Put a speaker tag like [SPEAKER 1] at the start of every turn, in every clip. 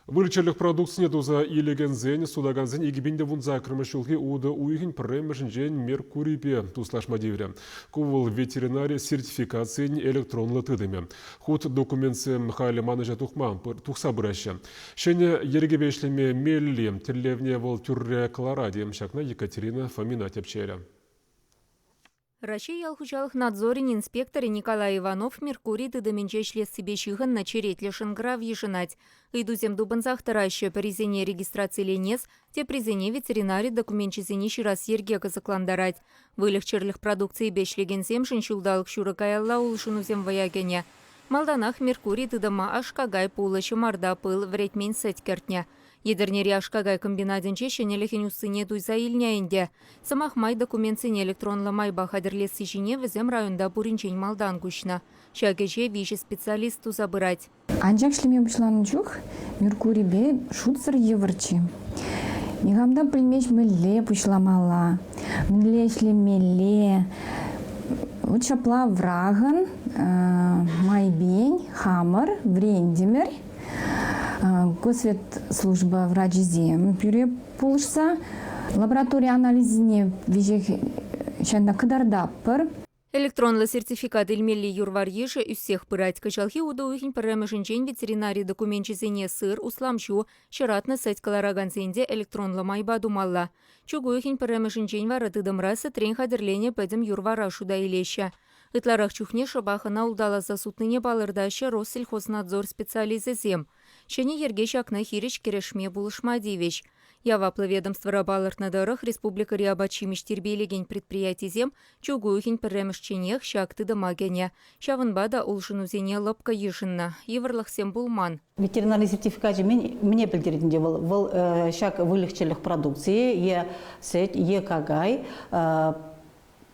[SPEAKER 1] Выльӑх-чӗрлӗх продукцине туса илекенсен, сутакансен 2018 ҫулхи утӑ уйӑхӗн пӗрремӗшӗнчен Меркурипе туслашма тиврӗ. Ку вӑл ветеринари сертификацийӗн электронлӑ тытӑмӗ. Хут документсем халӗ манӑҫа тухма тухса пыраҫҫӗ. Ҫӗнӗ йӗркепе ӗҫлеме мелли тӗллевне вӑл тӳрре кӑларать-и? Ҫакна Екатерина Фомина тӗпчерӗ.
[SPEAKER 2] Раҫҫей ял хуҫалӑх надзорӗн инспекторӗ Николай Иванов Меркурий тытӑмӗнче ӗҫлессипе ҫыхӑннӑ черетлӗ шӑнкӑрав йышӑнать. Ыйтусем тупӑнсах тӑраҫҫӗ, пӗрисене регистрациленес, теприсене ветеринари докуменчӗсене ҫырас йӗрке кӑсӑклантарать. Выльӑх-чӗрлӗх продукцийӗпе ӗҫлекенсемшӗн ҫулталӑк ҫурӑ каялла улшӑнусем вӑя кӗнӗ. Малтанах Меркурий тытӑма аш-какай, пулӑ, ҫӑмарта, пыл, вӗретмен сӗт кӗртнӗ. Етӗрнери аш-какай комбинатӗнче ҫӗнӗлӗхӗн уссине туйса илнӗ ӗнтӗ. Сӑмах май, документсене электронлӑ майпа хатӗрлесси ҫине вӗсем районта пуринчен малтан куҫнӑ. Ҫак ӗҫе виҫӗ специалист туса пырать.
[SPEAKER 3] Анчах ӗҫлеме пуҫланӑ чух Меркурипе шутсӑр йывӑрччӗ. Никам та пӗлмест мӗнле пуҫламалла, мӗнле ӗҫлемелле. Вот ҫапла врахӑн майпен хамӑр вӗрентӗмӗр. Госветслужба врачӗсем пире пулӑшса лаборатори анализне веҫех ҫавна кӑтартатпӑр.
[SPEAKER 2] Электронлӑ сертификат илмелли юр-вар йышӗ ӳссех пырать. Кӑҫалхи утӑ уйӑхӗн пӗрремӗшӗнчен ветеринари докуменчӗсене сыр, услам ҫу, ҫӑратнӑ сӗт кӑларакансен те электронлӑ майпа тумалла. Чӳк уйӑхӗн пӗрремӗшӗнчен вара тытӑмра сӗтрен хатӗрленӗ пӗтӗм юр-вара шута илеҫҫӗ. Ытларах чухне шӑпах ӑна улталаса сутнине палӑртаҫҫӗ Россельхознадзор специалисчӗсем. Ҫӗнӗ йӗрке ҫакна хирӗҫ кӗрешме пулӑшма тивӗҫ. Яваплӑ ведомствӑра палӑртнӑ тӑрӑх, республикӑри апат-ҫимӗҫ тирпейлекен предприятисем чӳк уйӑхӗн пӗрремӗшченех ҫак тытӑма кӗнӗ. Ҫавӑнпа та улшӑнусене лӑпкӑ йышӑннӑ, йывӑрлӑхсем пулман.
[SPEAKER 4] Ветеринари сертификачӗ мӗне пӗлтерет ӗнтӗ вӑл? Вӑл ҫак выльӑх-чӗрлӗх продукцийӗ е сӗт, е какай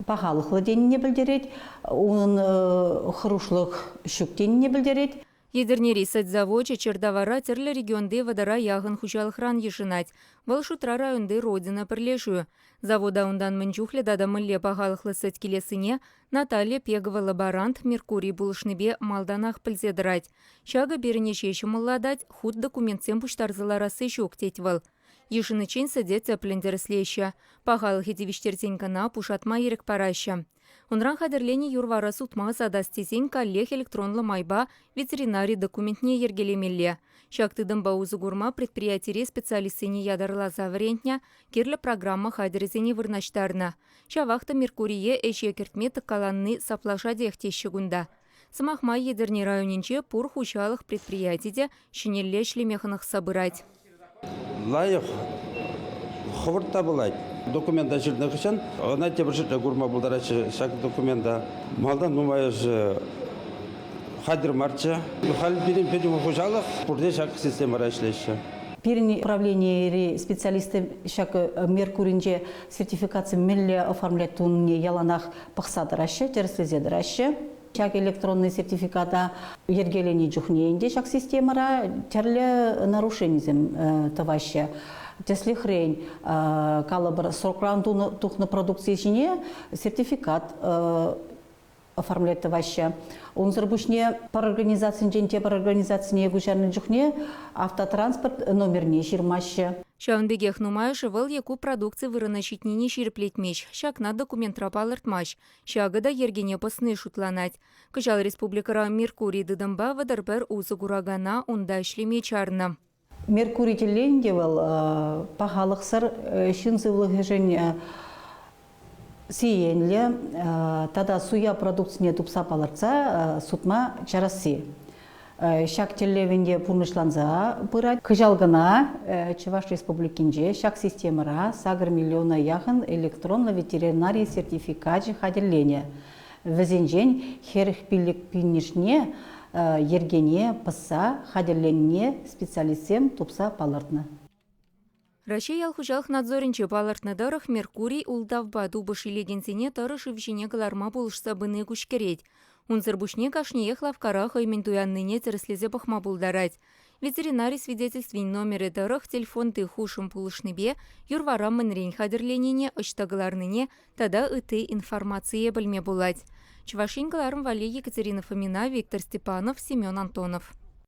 [SPEAKER 4] пахалӑхлӑ тенине пӗлтерет, унӑн хӑрушлӑх ҫук тенине пӗлтерет.
[SPEAKER 2] Етӗрнери сӗт завочӗ чӗртавара тӗрлӗ регионти вӑтӑра яхӑн хуҫалӑхран йышӑнать. Вӑл шутра районти «Родина» пӗрлешӳ. Завода унтан мӗн чухлӗ тата мӗнле пахалӑхлӑ сӗт килессине Наталья Пегова лаборант Меркурий пулӑшнипе малтанах пӗлсе тӑрать. Ҫакӑ пирӗн ӗҫе ҫӑмӑллатать, хут документсем пуҫтарса ларасси ҫук, тет вӑл. Йышӑниччен сӗте тӗплӗн тӗрӗслеҫҫӗ. Пахалӑхӗ тивӗҫтерсен кӑна пушатма ирӗк параҫҫӗ. Унран хатӗрленӗ юр-вара сутма ӑсатас тесен каллех электронлӑ майпа ветеринари документне йӗркелемелле. Ҫак тытӑмпа усӑ курма предприятире специалистсене ятарласа вӗрентнӗ, кирлӗ программа хатӗрӗсене вырнаҫтарнӑ. Ҫавах та Меркурие ӗҫе кӗртме тӑккаланни саплашатех теҫҫӗ кунта. Сӑмах май, Етӗрне районӗнче пур хуҫалӑх предприяти те ҫӗнӗлле ӗҫлеме хӑнӑхса пырать.
[SPEAKER 5] Лайӑх, хӑвӑрт та пулать. Документа ҫырнӑ хыҫҫӑн ӑна тепӗр ҫӗрте курма пултараҫҫӗ ҫак документа. Малтан нумайӑшӗ хатӗр марччӗ. Халь пирӗн пӗтӗм хуҫалӑх пурте ҫак системӑра ӗҫлеҫҫӗ.
[SPEAKER 4] Пирӗн управленири специалисты ҫак Меркуринче сертификаци мӗнле оформлять тунине яланах пӑхса тӑраҫҫӗ, тӗрӗслесе тӑраҫҫӗ. Ҫак электронный сертификата йӗркеленӗ чухне ӗнтӗ ҫак системӑра тӗрлӗ нарушенисем тӑваҫҫӗ. Тӗслӗхрен, калӑпӑр, срокран тухнӑ продукци ҫине сертификат оформлять тӑваҫҫӗ. Унсӑр пуҫне пӗр организацинчен тепӗр организацине куҫарнӑ чухне автотранспорт номерне ҫырмаҫҫӗ.
[SPEAKER 2] Ҫавӑн пекех нумайӑшӗ вӑл е ку продукци вырӑна ҫитнине ҫирӗплетмест, ҫакна документра палӑртмасть. Ҫакӑ та йӗркене пӑсни шутланать. Кӑҫал республикӑра Меркурий тытӑмпа 31 усӑ куракана унта ӗҫлеме чарнӑ.
[SPEAKER 4] Меркурий тӗллен те вӑл пахалӑхсӑр ҫын сывлӑхӗшӗн сиенлӗ тата суя продукцине тупса палӑртса сутма чарасси. Ҫак тӗллевӗн те пурнӑҫланса пырать. Кӑҫал кӑна Чӑваш Республикинче ҫак системӑра 8 миллиона яхӑн электронлӑ ветеринари сертификачӗ хатӗрленӗ. Вӗсенчен 45 пинӗшне йӗркене пӑсса хатӗрленнине специалистсем тупса палӑртнӑ.
[SPEAKER 2] Раҫҫей ял хуҫалӑх надзорӗнче палӑртнӑ тӑрӑх, Меркурий ултавпа тупӑш илекенсене тӑрӑ шыв ҫине кӑларма пулӑшса пыни куҫкӗрет. Унсӑр пуҫне кашниех лавккара хӑй мӗн туяннине тӗрӗслесе пӑхма пултарать. Ветеринари свидетельствин номерӗ тӑрӑх телефонти хушӑм пулӑшнипе юр-вара мӗнрен хатӗрленине, ӑҫта кӑларнине тата ытти информацие пӗлме пулать. Чӑваш Ен кӑларӑм валли Екатерина Фомина, Виктор Степанов, Семен Антонов.